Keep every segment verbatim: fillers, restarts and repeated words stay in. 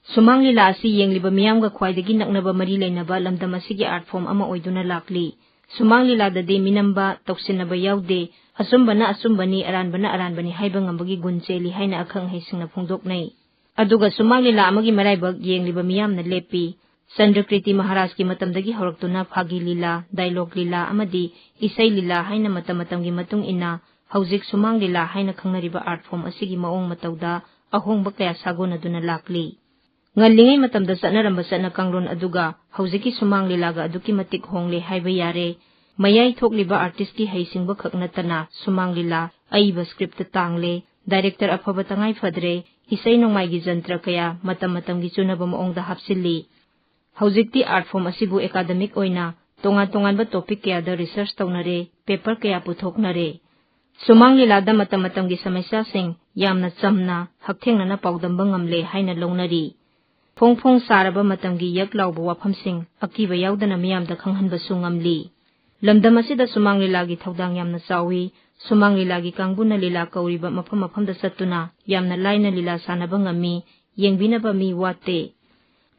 ꯁꯨꯃꯥꯡ ꯂꯤꯂꯥ ꯑꯁꯤ ꯌꯦꯡꯂꯤꯕ ꯃꯤꯌꯥꯝꯒ ꯈ꯭ꯋꯥꯏꯗꯒꯤ ꯅꯛꯅꯕ ꯃꯔꯤ ꯂꯩꯅꯕ ꯂꯝꯗꯝ ꯑꯁꯤꯒꯤ art form ꯑꯃ ꯑꯣꯏꯗꯨꯅ ꯂꯥꯛꯂꯤ꯫ ꯁꯨꯃꯥꯡ ꯂꯤꯂꯥꯗꯗꯤ ꯃꯤꯅꯝꯕ, ꯇꯧꯁꯤꯟꯅꯕ ꯌꯥꯎꯗꯦ꯫ ꯑꯆꯨꯝꯕꯅ ꯑꯆꯨꯝꯕꯅꯤ, ꯑꯔꯥꯟꯕꯅ ꯑꯔꯥꯟꯕꯅꯤ ꯍꯥꯏꯕ ꯉꯝꯕꯒꯤ ꯒꯨꯟ ꯆꯦꯜꯂꯤ ꯍꯥꯏꯅ ꯑꯈꯪ ꯑꯍꯩꯁꯤꯡꯅ ꯐꯣꯡꯗꯣꯛꯅꯩ꯫ ꯑꯗꯨꯒ ꯁꯨꯃꯥꯡ ꯂꯤꯂꯥ ꯑꯃꯒꯤ ꯃꯔꯥꯏꯕꯛ ꯌꯦꯡꯂꯤꯕ ꯃꯤꯌꯥꯝꯅ ꯂꯦꯞꯄꯤ꯫ ꯆꯟꯗ꯭ꯔꯀ꯭ꯔꯤꯇꯤ ꯃꯍꯥꯔꯥꯖꯀꯤ ꯃꯇꯝꯗꯒꯤ ꯍꯧꯔꯛꯇꯨꯅ ꯐꯥꯒꯤ ꯂꯤꯂꯥ, dialogue ꯂꯤꯂꯥ ꯑꯃꯗꯤ ꯏꯁꯩ ꯂꯤꯂꯥ ꯍꯥꯏꯅ ꯃꯇꯝ ꯃꯇꯝꯒꯤ ꯃꯇꯨꯡ ꯏꯟꯅ ꯍꯧꯖꯤꯛ ꯁꯨꯃꯥꯡ ꯂꯤꯂꯥ ꯍꯥꯏꯅ ꯈꯪꯅꯔꯤꯕ art form ꯑꯁꯤꯒꯤ ꯃꯑꯣꯡ ꯃꯇꯧꯗ ꯑꯍꯣꯡꯕ ꯀꯌꯥ ꯁꯥꯒꯣꯟꯅꯗꯨꯅ ꯂꯥꯛꯂꯤ꯫ ꯉꯜꯂꯤꯉꯩ ꯃꯇꯝꯗ ꯆꯠꯅꯔꯝꯕ ꯆꯠꯅ ꯀꯥꯡꯂꯣꯟ ꯑꯗꯨꯒ ꯍꯧꯖꯤꯛꯀꯤ ꯁꯨꯃꯥꯡ ꯂꯤꯂꯥꯒ ꯑꯗꯨꯛꯀꯤ ꯃꯇꯤꯛ ꯍꯣꯡꯂꯦ ꯍꯥꯏꯕ ꯌꯥꯔꯦ꯫ ꯃꯌꯥꯏ ꯊꯣꯛꯂꯤꯕ artistꯀꯤ ꯍꯩꯁꯤꯡꯕ ꯈꯛ ꯅꯠꯇꯅ ꯁꯨꯃꯥꯡ ꯂꯤꯂꯥ, ꯑꯏꯕ scriptꯇ ꯇꯥꯡꯂꯦ, director ꯑꯐꯕ ꯇꯉꯥꯏ ꯐꯗ꯭ꯔꯦ, ꯏꯁꯩ ꯅꯣꯡꯃꯥꯏꯒꯤ ꯖꯟꯇ꯭ꯔ ꯀꯌꯥ ꯃꯇꯝ ꯃꯇꯝꯒꯤ ꯆꯨꯅꯕ ꯃꯑꯣꯡꯗ ꯍꯥꯞꯆꯤꯜꯂꯤ꯫ ꯍꯧꯖꯤꯛꯇꯤ art form ꯑꯁꯤꯕꯨ academic ꯑꯣꯏꯅ ꯇꯣꯉꯥꯟ ꯇꯣꯉꯥꯟꯕ topic ꯀꯌꯥꯗ research ꯇꯧꯅꯔꯦ, paper ꯀꯌꯥ ꯄꯨꯊꯣꯛꯅꯔꯦ꯫ ꯁꯨꯃꯥꯡ ꯂꯤꯂꯥꯗ ꯃꯇꯝ ꯃꯇꯝꯒꯤ ꯁꯃꯁ꯭ꯌꯥꯁꯤꯡ ꯌꯥꯝꯅ ꯆꯝꯅ, ꯍꯛꯊꯦꯡꯅꯅ ꯄꯥꯎꯗꯝꯕ ꯉꯝꯂꯦ ꯍꯥꯏꯅ ꯂꯧꯅꯔꯤ꯫ ꯐꯣꯡ ꯐꯣꯡ ꯁꯥꯔꯕ ꯃꯇꯝꯒꯤ ꯌꯛ ꯂꯥꯎꯕ ꯋꯥꯐꯝꯁꯤꯡ ꯑꯀꯤꯕ ꯌꯥꯎꯗꯅ ꯃꯤꯌꯥꯝꯗ ꯈꯪꯍꯟꯕꯁꯨ ꯉꯝꯂꯤ꯫ ꯂꯝꯗꯝ ꯑꯁꯤꯗ ꯁꯨꯃꯥꯡ ꯂꯤꯂꯥꯒꯤ ꯊꯧꯗꯥꯡ ꯌꯥꯝꯅ ꯆꯥꯎꯏ꯫ ꯁꯨꯃꯥꯡ ꯂꯤꯂꯥꯒꯤ ꯀꯥꯡꯕꯨꯅ ꯂꯤꯂꯥ ꯀꯧꯔꯤꯕ ꯃꯐꯝ ꯃꯐꯝꯗ ꯆꯠꯇꯨꯅ ꯌꯥꯝꯅ ꯂꯥꯏꯅ ꯂꯤꯂꯥ ꯁꯥꯟꯅꯕ ꯉꯝꯃꯤ, ꯌꯦꯡꯕꯤꯅꯕ ꯃꯤ ꯋꯥꯠꯇꯦ꯫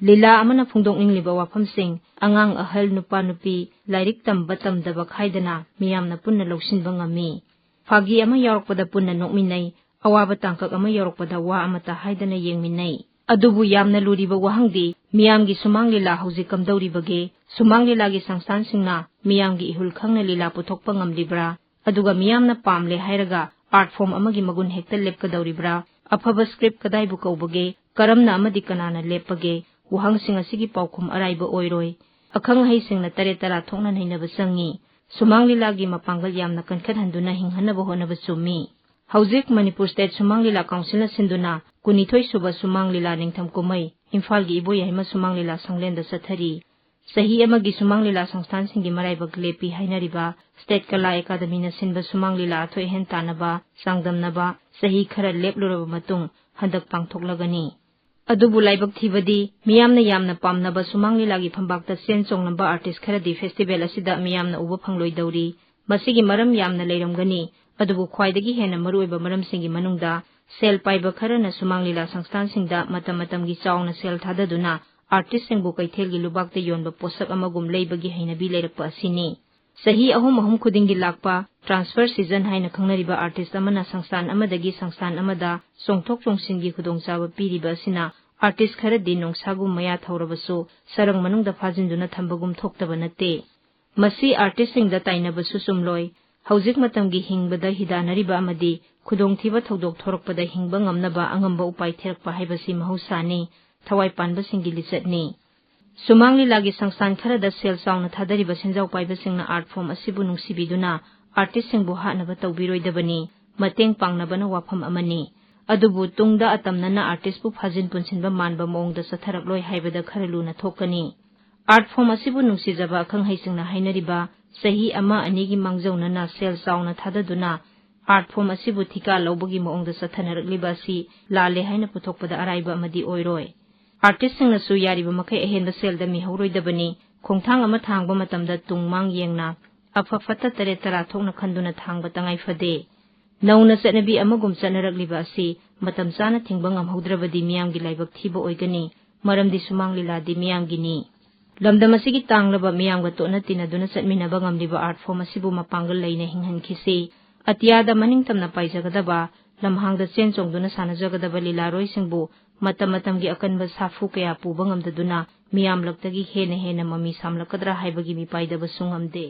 ꯂꯤꯂꯥ ꯑꯃꯅ ꯐꯣꯡꯗꯣꯛꯅꯤꯡꯂꯤꯕ ꯋꯥꯐꯝꯁꯤꯡ ꯑꯉꯥꯡ, ꯑꯍꯜ, ꯅꯨꯄꯥ, ꯅꯨꯄꯤ, ꯂꯥꯏꯔꯤꯛ ꯇꯝꯕ ꯇꯝꯗꯕ ꯈꯥꯏꯗꯅ ꯃꯤꯌꯥꯝꯅ ꯄꯨꯟꯅ ꯂꯧꯁꯤꯟꯕ ꯉꯝꯃꯤ꯫ ꯐꯥꯒꯤ ꯑꯃ ꯌꯥꯎꯔꯛꯄꯗ ꯄꯨꯟꯅ ꯅꯣꯛꯃꯤꯟꯅꯩ, ꯑꯋꯥꯕ ꯇꯥꯡꯀꯛ ꯑꯃ ꯌꯧꯔꯛꯄꯗ ꯋꯥ ꯑꯃꯠꯇ ꯍꯥꯏꯗꯅ ꯌꯦꯡꯃꯤꯟꯅꯩ꯫ ꯑꯗꯨꯕꯨ ꯌꯥꯝꯅ ꯂꯨꯔꯤꯕ ꯋꯥꯍꯪꯗꯤ ꯃꯤꯌꯥꯝꯒꯤ ꯁꯨꯃꯥꯡ ꯂꯤꯂꯥ ꯍꯧꯖꯤꯛ ꯀꯝꯗꯧꯔꯤꯕꯒꯦ? ꯁꯨꯃꯥꯡ ꯂꯤꯂꯥꯒꯤ ꯁꯪꯁꯊꯥꯟꯁꯤꯡꯅ ꯃꯤꯌꯥꯝꯒꯤ ꯏꯍꯨꯜ ꯈꯪꯅ ꯂꯤꯂꯥ ꯄꯨꯊꯣꯛꯄ ꯉꯝꯂꯤꯕ꯭ꯔꯥ? ꯑꯗꯨꯒ ꯃꯤꯌꯥꯝꯅ ꯄꯥꯝꯂꯦ ꯍꯥꯏꯔꯒ art form ꯑꯃꯒꯤ ꯃꯒꯨꯟ ꯍꯦꯛꯇ ꯂꯦꯞꯀꯗꯧꯔꯤꯕ꯭ꯔꯥ? ꯑꯐꯕ script ꯀꯗꯥꯏꯕꯨ ꯀꯧꯕꯒꯦ? ꯀꯔꯝꯅ ꯑꯃꯗꯤ ꯀꯅꯥꯅ ꯂꯦꯞꯄꯒꯦ? ꯋꯥꯍꯪꯁꯤꯡ ꯑꯁꯤꯒꯤ ꯄꯥꯎꯈꯨꯝ ꯑꯔꯥꯏꯕ ꯑꯣꯏꯔꯣꯏ꯫ ꯑꯈꯪ ꯑꯍꯩꯁꯤꯡꯅ ꯇꯔꯦꯠ ꯇꯔꯥ ꯊꯣꯛꯅ ꯅꯩꯅꯕ ꯆꯪꯏ꯫ ꯁꯨꯃꯥꯡ ꯂꯤꯂꯥꯒꯤ ꯃꯄꯥꯡꯒꯜ ꯌꯥꯝꯅ ꯀꯟꯈꯠꯍꯟꯗꯨꯅ ꯍꯤꯡꯍꯟꯅꯕ ꯍꯣꯠꯅꯕ ꯆꯨꯝꯃꯤ꯫ ꯍꯧꯖꯤꯛ ꯃꯅꯤꯄꯨꯔ State ꯁꯨꯃꯥꯡ ꯂꯤꯂꯥ councilꯅ ꯁꯤꯟꯗꯨꯅ ꯀꯨꯟꯅꯤꯊꯣꯏ ꯁꯨꯕ ꯁꯨꯃꯥꯡ ꯂꯤꯂꯥ ꯅꯤꯡꯊꯝ ꯀꯨꯝꯍꯩ ꯏꯝꯐꯥꯜꯒꯤ ꯏꯕꯣꯌꯥꯏꯃ ꯁꯨꯃꯥꯡ ꯂꯤꯂꯥ ꯁꯪꯂꯦꯟꯗ ꯆꯠꯊꯔꯤ꯫ ꯆꯍꯤ ꯑꯃꯒꯤ ꯁꯨꯃꯥꯡ ꯂꯤꯂꯥ ꯁꯪꯁꯊꯥꯟꯁꯤꯡꯒꯤ ꯃꯔꯥꯏꯕꯛ ꯂꯦꯞꯄꯤ ꯍꯥꯏꯅꯔꯤꯕ State ꯀꯂꯥ ꯑꯦꯀꯥꯗꯃꯤꯅ ꯁꯤꯟꯕ ꯁꯨꯃꯥꯡ ꯂꯤꯂꯥ ꯑꯊꯣꯏ ꯑꯍꯦꯟ ꯇꯥꯟꯅꯕ, ꯆꯥꯡꯗꯝꯅꯕ ꯆꯍꯤ ꯈꯔ ꯂꯦꯞꯂꯨꯔꯕ ꯃꯇꯨꯡ ꯍꯟꯗꯛ ꯄꯥꯡꯊꯣꯛꯂꯒꯅꯤ꯫ ꯑꯗꯨꯕꯨ ꯂꯥꯏꯕꯛ ꯊꯤꯕꯗꯤ ꯃꯤꯌꯥꯝꯅ ꯌꯥꯝꯅ ꯄꯥꯝꯅꯕ ꯁꯨꯃꯥꯡ ꯂꯤꯂꯥꯒꯤ ꯐꯝꯕꯥꯛꯇ ꯆꯦꯟ ꯆꯣꯡꯂꯝꯕ artist ꯈꯔꯗꯤ festival ꯑꯁꯤꯗ ꯃꯤꯌꯥꯝꯅ ꯎꯕ ꯐꯪꯂꯣꯏꯗꯧꯔꯤ꯫ ꯃꯁꯤꯒꯤ ꯃꯔꯝ ꯌꯥꯝꯅ ꯂꯩꯔꯝꯒꯅꯤ, ꯑꯗꯨꯕꯨ ꯈ꯭ꯋꯥꯏꯗꯒꯤ ꯍꯦꯟꯅ ꯃꯔꯨꯑꯣꯏꯕ ꯃꯔꯝꯁꯤꯡꯒꯤ ꯃꯅꯨꯡꯗ ꯁꯦꯜ ꯄꯥꯏꯕ ꯈꯔꯅ ꯁꯨꯃꯥꯡ ꯂꯤꯂꯥ ꯁꯪꯁꯊꯥꯟꯁꯤꯡꯗ ꯃꯇꯝ ꯃꯇꯝꯒꯤ ꯆꯥꯎꯅ ꯁꯦꯜ ꯊꯥꯗꯗꯨꯅ ꯑꯥꯔꯇꯤꯁꯁꯤꯡꯕꯨ ꯀꯩꯊꯦꯜꯒꯤ ꯂꯨꯕꯥꯛꯇ ꯌꯣꯟꯕ ꯄꯣꯠꯁꯛ ꯑꯃꯒꯨꯝ ꯂꯩꯕꯒꯤ ꯍꯩꯅꯕꯤ ꯂꯩꯔꯛꯄ ꯑꯁꯤꯅꯤ꯫ ꯆꯍꯤ ꯑꯍꯨꯝ ꯑꯍꯨꯝ ꯈꯨꯗꯤꯡꯒꯤ ꯂꯥꯛꯄ transfer season ꯍꯥꯏꯅ ꯈꯪꯅꯔꯤꯕ ꯑꯥꯔꯇꯤꯁ ꯑꯃꯅ ꯁꯪꯁꯊꯥꯟ ꯑꯃꯗꯒꯤ ꯁꯪꯁꯊꯥꯟ ꯑꯃꯗ ꯆꯣꯡꯊꯣꯛ ꯆꯣꯡꯁꯤꯟꯒꯤ ꯈꯨꯗꯣꯡꯆꯥꯕ ꯄꯤꯔꯤꯕ ꯑꯁꯤꯅ ꯑꯥꯔꯇꯤꯁ ꯈꯔꯗꯤ ꯅꯣꯡꯁꯥꯒꯨꯝ ꯃꯌꯥ ꯊꯧꯔꯕꯁꯨ ꯁꯔꯪ ꯃꯅꯨꯡꯗ ꯐꯥꯖꯤꯟꯗꯨꯅ ꯊꯝꯕꯒꯨꯝ ꯊꯣꯛꯇꯕ ꯅꯠꯇꯦ꯫ ꯃꯁꯤ ꯑꯥꯔꯇꯤꯁꯁꯤꯡꯗ ꯇꯥꯏꯅꯕꯁꯨ ꯆꯨꯝꯂꯣꯏ꯫ ꯍꯧꯖꯤꯛ ꯃꯇꯝꯒꯤ ꯍꯤꯡꯕꯗ ꯍꯤꯗꯥꯟꯅꯔꯤꯕ ꯑꯃꯗꯤ ꯈꯨꯗꯣꯡꯊꯤꯕ ꯊꯧꯗꯣꯛ ꯊꯣꯔꯛꯄꯗ ꯍꯤꯡꯕ ꯉꯝꯅꯕ ꯑꯉꯝꯕ ꯎꯄꯥꯏ ꯊꯤꯔꯛꯄ ꯍꯥꯏꯕꯁꯤ ꯃꯍꯧꯁꯥꯅꯤ, ꯊꯋꯥꯏ ꯄꯥꯟꯕꯁꯤꯡꯒꯤ ꯂꯤꯆꯠꯅꯤ꯫ ꯁꯨꯃꯥꯡ ꯂꯤꯂꯥꯒꯤ ꯁꯪꯁꯊꯥꯟ ꯈꯔꯗ ꯁꯦꯜ ꯆꯥꯎꯅ ꯊꯥꯗꯔꯤꯕ ꯁꯦꯟꯖꯥꯎ ꯄꯥꯏꯕꯁꯤꯡꯅ art form ꯑꯁꯤꯕꯨ ꯅꯨꯡꯁꯤꯕꯤꯗꯨꯅ ꯑꯥꯔꯇꯤꯁꯁꯤꯡꯕꯨ ꯍꯥꯠꯅꯕ ꯇꯧꯕꯤꯔꯣꯏꯗꯕꯅꯤ, ꯃꯇꯦꯡ ꯄꯥꯡꯅꯕꯅ ꯋꯥꯐꯝ ꯑꯃꯅꯤ꯫ ꯑꯗꯨꯕꯨ ꯇꯨꯡꯗ ꯑꯇꯝꯅꯅ ꯑꯥꯔꯇꯤꯁꯄꯨ ꯐꯥꯖꯤꯟ ꯄꯨꯟꯁꯤꯟꯕ ꯃꯥꯟꯕ ꯃꯑꯣꯡꯗ ꯆꯠꯊꯔꯛꯂꯣꯏ ꯍꯥꯏꯕꯗ ꯈꯔ ꯂꯨꯅ ꯊꯣꯛꯀꯅꯤ꯫ Art form ꯑꯁꯤꯕꯨ ꯅꯨꯡꯁꯤꯖꯕ ꯑꯈꯪ ꯑꯍꯩꯁꯤꯡꯅ ꯍꯥꯏꯅꯔꯤꯕ ꯆꯍꯤ ꯑꯃ ꯑꯅꯤꯒꯤ ꯃꯥꯡꯖꯧꯅꯅ ꯁꯦꯜ ꯆꯥꯎꯅ ꯊꯥꯗꯗꯨꯅ art form ꯑꯁꯤꯕꯨ ꯊꯤꯀꯥ ꯂꯧꯕꯒꯤ ꯃꯑꯣꯡꯗ ꯆꯠꯊꯅꯔꯛꯂꯤꯕ ꯑꯁꯤ ꯂꯥꯜꯂꯦ ꯍꯥꯏꯅ ꯄꯨꯊꯣꯛꯄꯗ ꯑꯔꯥꯏꯕ ꯑꯃꯗꯤ ꯑꯣꯏꯔꯣꯏ꯫ ꯑꯥꯔꯇꯤꯁꯁꯤꯡꯅꯁꯨ ꯌꯥꯔꯤꯕ ꯃꯈꯩ ꯑꯍꯦꯟꯕ ꯁꯦꯜꯗ ꯃꯤꯍꯧꯔꯣꯏꯗꯕꯅꯤ꯫ ꯈꯣꯡꯊꯥꯡ ꯑꯃ ꯊꯥꯡꯕ ꯃꯇꯝꯗ ꯇꯨꯡ ꯃꯥꯡ ꯌꯦꯡꯅ ꯑꯐ ꯐꯠꯇ ꯇꯔꯦꯠ ꯇꯔꯥ ꯊꯣꯛꯅ ꯈꯟꯗꯨꯅ ꯊꯥꯡꯕ ꯇꯉꯥꯏ ꯐꯗꯦ꯫ ꯅꯧꯅ ꯆꯠꯅꯕꯤ ꯑꯃꯒꯨꯝ ꯆꯠꯅꯔꯛꯂꯤꯕ ꯑꯁꯤ ꯃꯇꯝ ꯆꯥꯅ ꯊꯤꯡꯕ ꯉꯝꯍꯧꯗ꯭ꯔꯕꯗꯤ ꯃꯤꯌꯥꯝꯒꯤ ꯂꯥꯏꯕꯛ ꯊꯤꯕ ꯑꯣꯏꯒꯅꯤ, ꯃꯔꯝꯗꯤ ꯁꯨꯃꯥꯡ ꯂꯤꯂꯥꯗꯤ ꯃꯤꯌꯥꯝꯒꯤꯅꯤ꯫ ꯂꯝꯗꯝ ꯑꯁꯤꯒꯤ ꯇꯥꯡꯂꯕ ꯃꯤꯌꯥꯝꯒ ꯇꯣꯠꯅ ꯇꯤꯟꯅꯗꯨꯅ ꯆꯠꯃꯤꯟꯅꯕ ꯉꯝꯂꯤꯕ art form ꯑꯁꯤꯕꯨ ꯃꯄꯥꯡꯒꯜ ꯂꯩꯅ ꯍꯤꯡꯍꯟꯈꯤꯁꯤ꯫ ꯑꯇꯤꯌꯥꯗ ꯃꯅꯤꯡ ꯇꯝꯅ ꯄꯥꯏꯖꯒꯗꯕ, ꯂꯝꯍꯥꯡꯗ ꯆꯦꯟ ꯆꯣꯡꯗꯨꯅ ꯁꯥꯟꯅꯖꯒꯗꯕ ꯂꯤꯂꯥꯔꯣꯏꯁꯤꯡꯕꯨ ꯃꯇꯝ ꯃꯇꯝꯒꯤ ꯑꯀꯟꯕ ꯁꯥꯐꯨ ꯀꯌꯥ ꯄꯨꯕ ꯉꯝꯗꯗꯨꯅ ꯃꯤꯌꯥꯝꯂꯛꯇꯒꯤ ꯍꯦꯟꯅ ꯍꯦꯟꯅ ꯃꯃꯤ ꯁꯥꯝꯂꯛꯀꯗ꯭ꯔꯥ ꯍꯥꯏꯕꯒꯤ ꯃꯤꯄꯥꯏꯗꯕꯁꯨ ꯉꯝꯗꯦ꯫